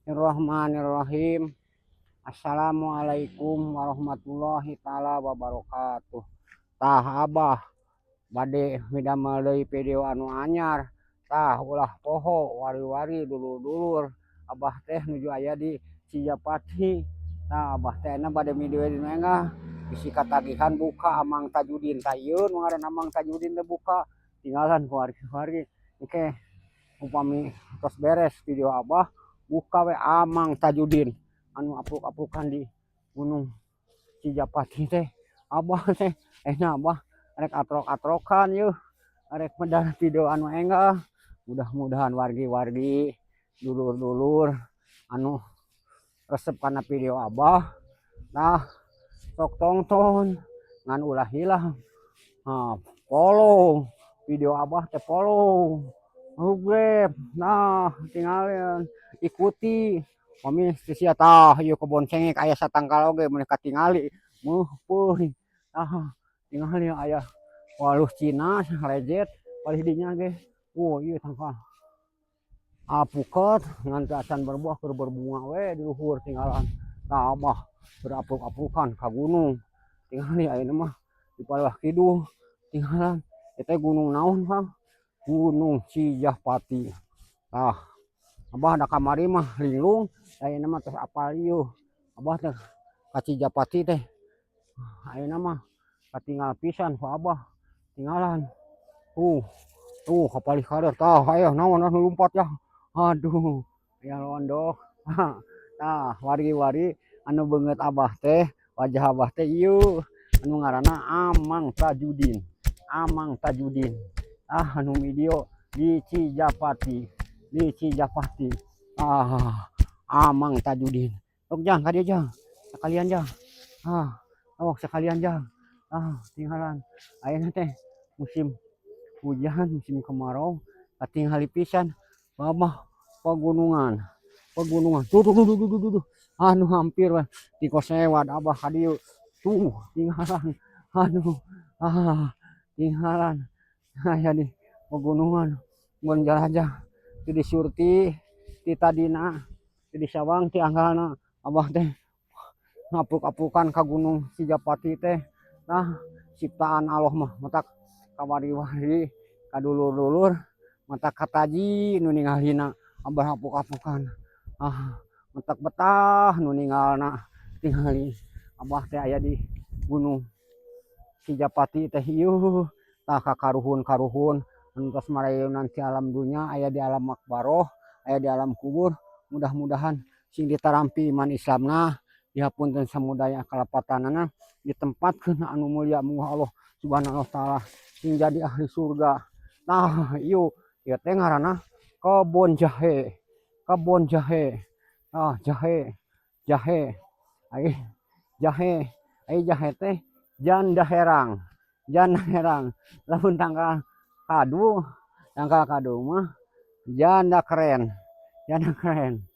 Bismillahirrahmanirrahim. Assalamualaikum warahmatullahi taala wabarakatuh. Tah, Abah bade midamel deui video anu anyar. Tah, ulah poho, wari-wari, dulur-dulur, Abah teh nuju aya di Cijapati. Tah, Abah teh ayeuna bade video nu enggal bisi katagihan buka Amang Tajudin. Tah, ieu nu ngaranna Amang Tajudin teh, buka tinggalan wargi-wargi. Engke upami tos beres video Abah, buka we Amang Tajudin anu apruk-aprukan di Gunung Cijapati teh. Abah teh ayeuna Abah rek atrok-atrokan yeuh, rek medar video anu enggal. Mudah-mudahan wargi-wargi, dulur-dulur anu resep kana video Abah, nah, sok tongton, ngan ulah hilap, nah, follow video Abah teh, follow, subscribe. Nah, tinggalin, ikuti pami sia. Tah, ieu kebon cengek aya satangkal oge mun katingali meuh. Tah, tingali aya waluh Cina lejet palih dinya ge. Oh, ieu tangkal alpukat ngan teu acan berbuah, keur berbunga we di luhur, tinggalan. Tah, Abah berapruk-aprukan ka gunung, tingali ayeuna mah di palih kidul, tinggalan. Eta gunung naon, Bang? Gunung Cijapati. Tah, Abah da kamari mah linglung, ayeuna mah tos apal ieu. Abah teh ka Cijapati teh ayeuna mah katinggal pisan ku Abah, tinggalan. Tuh tuh, ka palih kaler. Tah, aya naon anu lumpat ya? Aduh, aya londok. Tah, wargi-wargi, anu beungeut Abah teh, wajah Abah teh ieu anu ngaranna Amang Tajudin, Amang Tajudin. Ah, anu video di Cijapati, di Cijapati. Ah, Amang Tajudin. Sok jang ka dieu, jang, sekalian jang. Ah, oh, sekalian jang. Ah, tinggalan. Ayeuna teh musim hujan, musim kemarau, katingali pisan babah pegunungan, pegunungan. Tuh tuh tuh tuh tuh tuh, tuh. Anu, hampir we tikosewad Abah ka dieu. Tuh, tinggalan. Aduh, ah, tinggalan. Aya di pegunungan mun jelajah ti disurti ti tadina, ti disawang ti anggalna Abah teh ngapruk-aprukan ka Gunung Cijapati teh. Nah, ciptaan Allah mah matak kawari-wari, ka dulur-dulur, matak kataji nu ningalina Abah apruk-aprukan. Ah, matak betah nu ninggalna. Tingali Abah teh aya di Gunung Cijapati teh ieu. Tah, ka karuhun-karuhun anu tos marayunan ti alam dunya, aya di alam makbaroh, aya di alam kubur, mudah-mudahan sing ditarampi iman Islamna, dihapunten samudaya kalepatanana, ditempatkeun anu mulia ku Allah Subhanahu wa taala, sing jadi ahli surga. Nah, ieu ieu teh ngaranna kebon jahe, kebon jahe. Ah, jahe, jahe, ai jahe, ai jahe teh janda herang, janda herang. Lamun tangkal kadu, tangkal kadu mah janda keren, janda keren.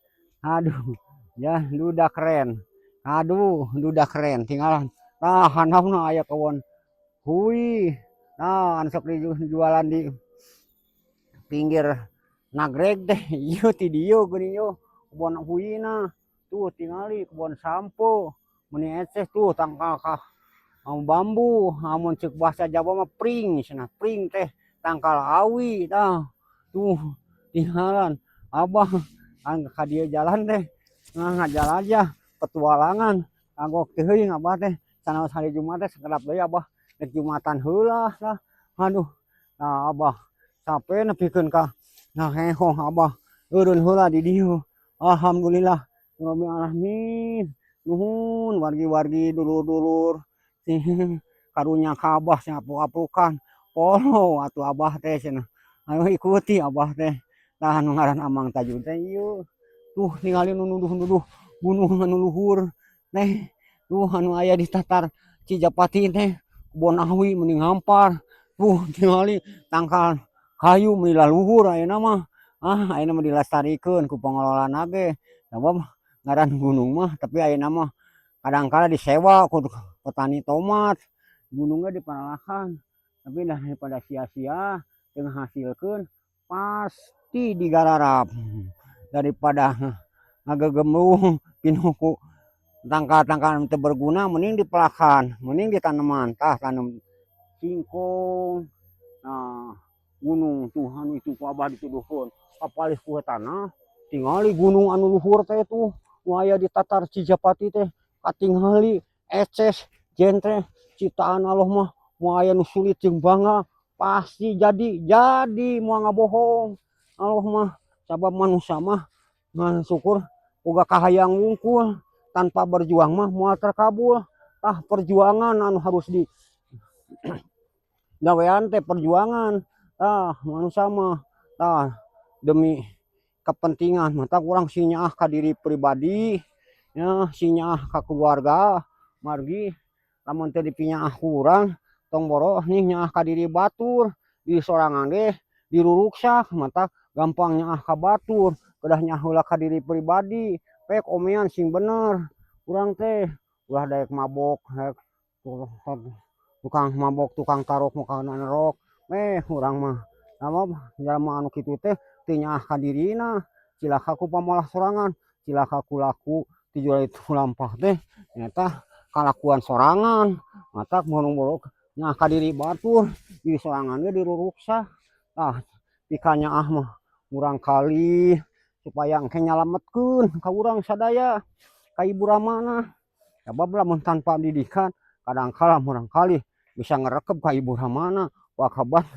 Aduh, ya duda keren. Aduh, duda keren, tinggalan. Tah, handapna aya kebon hui. Nah, anu sok dijualan di pinggir Nagreg teh, ieu ti dieu geuning ieu kebon huina. Tuh, tingali kebon sampo. Meuni eceh tuh tangkal kah bambu, amun ceuk bahasa Jawa mah pring cenah, pring teh tangkal awi. Tah, tuh tinggalan. Abah an ka dieu jalan teh ngajalajah petualangan, kagok teuing Abah teh. Sanaos hari Jumat teh sakedap deui Abah rek Jumatan heula lah. Aduh, nah, Abah sampe nepikeun ka ngahehong, Abah eureun heula di dieu. Alhamdulillah rabbil alamin. Nuhun, wargi-wargi, dulur-dulur, karunya ka Abah sing apruk-aprukan. Follow atuh Abah teh cenah, ayo ikuti Abah teh. Tah, anu ngaran Amang Tajud teh ieu. Tuh, ningali nu nuduh-nuduh gunung anu luhur teh. Tuh, anu aya di tatar Cijapati teh, kebon awi meni ngampar. Tuh, tingali tangkal kayu meni laluhur ayeuna mah. Ah, ayeuna mah dilestarikeun ku pengelolana ge, sabab ngaran gunung mah. Tapi ayeuna mah kadangkala disewa ku petani tomat, gunungna diparalahan. Tapi daripada sia-sia teu ngahasilkeun, pasti digararap daripada Ngagegemlung pinuh ku tangkal-tangkal nu teu berguna, mending dipelakan, mending ditaneman. Tah, tanem singkong. Nah, gunung tuh anu itu ku Abah dituduhkeun kapalih ku tanah. Tingali gunung anu luhur teh tuh nu aya di Tatar Cijapati teh, katingali eces jentre ciptaan Allah mah. Moal aya nu sulit jeung bangga, pasti jadi jadi, moal ngabohong Allah mah, sabab manusia mah ngan syukur boga kahayang wungkul, tanpa berjuang mah moal terkabul. Tah, perjuangan anu harus di gawean teh perjuangan. Tah, manusia mah, tah, demi kepentingan. Matak urang sing nyaah ka diri pribadi ya, sing nyaah ka keluarga, margi lamun teu dipinyaah ku urang, tong boro nih nyaah ka diri batur, diri sorangan ge diruruksak. Matak gampang nyaah ka batur, kedah nyaah heula ka diri pribadi. Pek omean sing bener urang teh, ulah daek mabok, daek tukang mabok, tukang tarok mah nerok eh urang mah. Sabab jalma anu kitu teh teu nyaah ka dirina, cilaka ku pamalah sorangan, cilaka ku laku tujuan itu lampah teh nyaeta kalakuan sorangan. Matak boro-boro nyaah ka diri batur, diri sorangan ge diruruksak. Tah, pikanyaah mah murangkalih supaya engke nyalametkeun ka urang sadaya, ka ibu ramana, sabab lamun tanpa didikan kadangkala murangkalih bisa ngerekeb ka ibu ramana ku akibat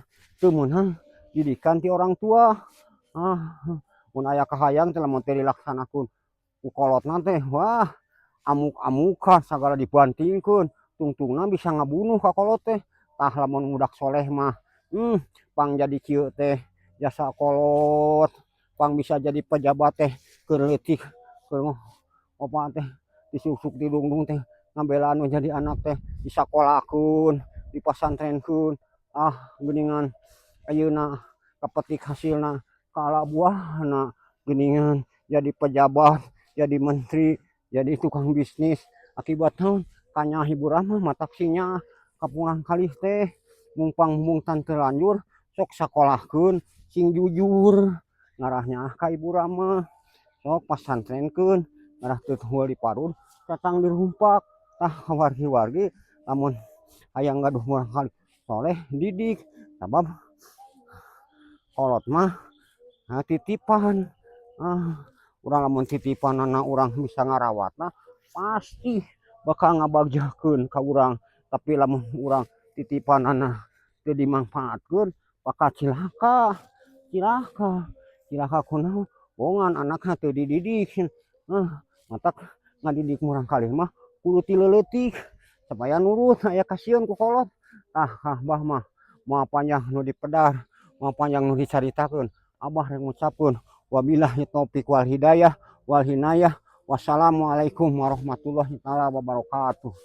teu meunang didikan ti orang tua. Ah, mun aya kahayang teh lamun teu dilaksanakeun ku kolotna teh, wah, amuk-amukan sagala dibantingkeun, tungtungna bisa ngabunuh ka kolot teh. Tah, lamun budak soleh mah, pang jadi kieu teh jasa kolot, pang bisa jadi pejabat teh keur leutik, keur opa teh disusuk didungdung teh ngabelaan nu jadi anak teh disakolakeun, dipasantrenkeun. Ah, geuningan ayeuna kapetik hasilna, kaala buahna geuningan, jadi pejabat, jadi menteri, jadi tukang bisnis, akibat naon? Kanyaah hiburan mah. Matak sing nyaah ka murangkalih teh, mumpang mung can terlanjur, sok sakolahkeun sing jujur, ngarah nyaah ka ibu rama, sok pasantrenkeun, ngarah teu tuh diparud catang dirumpak. Tah, wargi-wargi, lamun hayang gaduh murangkalih soleh, didik, sabab kolot mah titipan. Ah, urang lamun titipanana urang bisa ngarawatna, pasti bakal ngabagjakeun ka urang, tapi lamun urang titipanana teu dimangfaatkeun, bakal cilaka, cilaka, cilaka. Kunaon? Bongan anakna teu dididik. Ah, matak ngadidik murangkalih mah kudu ti leuleutik supaya nurut, aya kasieun ku kolot. Tah, Abah mah moal panjang nu dipedar, moal panjang nu dicaritakeun. Abah rek ngucapkeun wabillahi taufik wal hidayah wal hinayah, wassalamualaikum warahmatullahi taala wabarakatuh.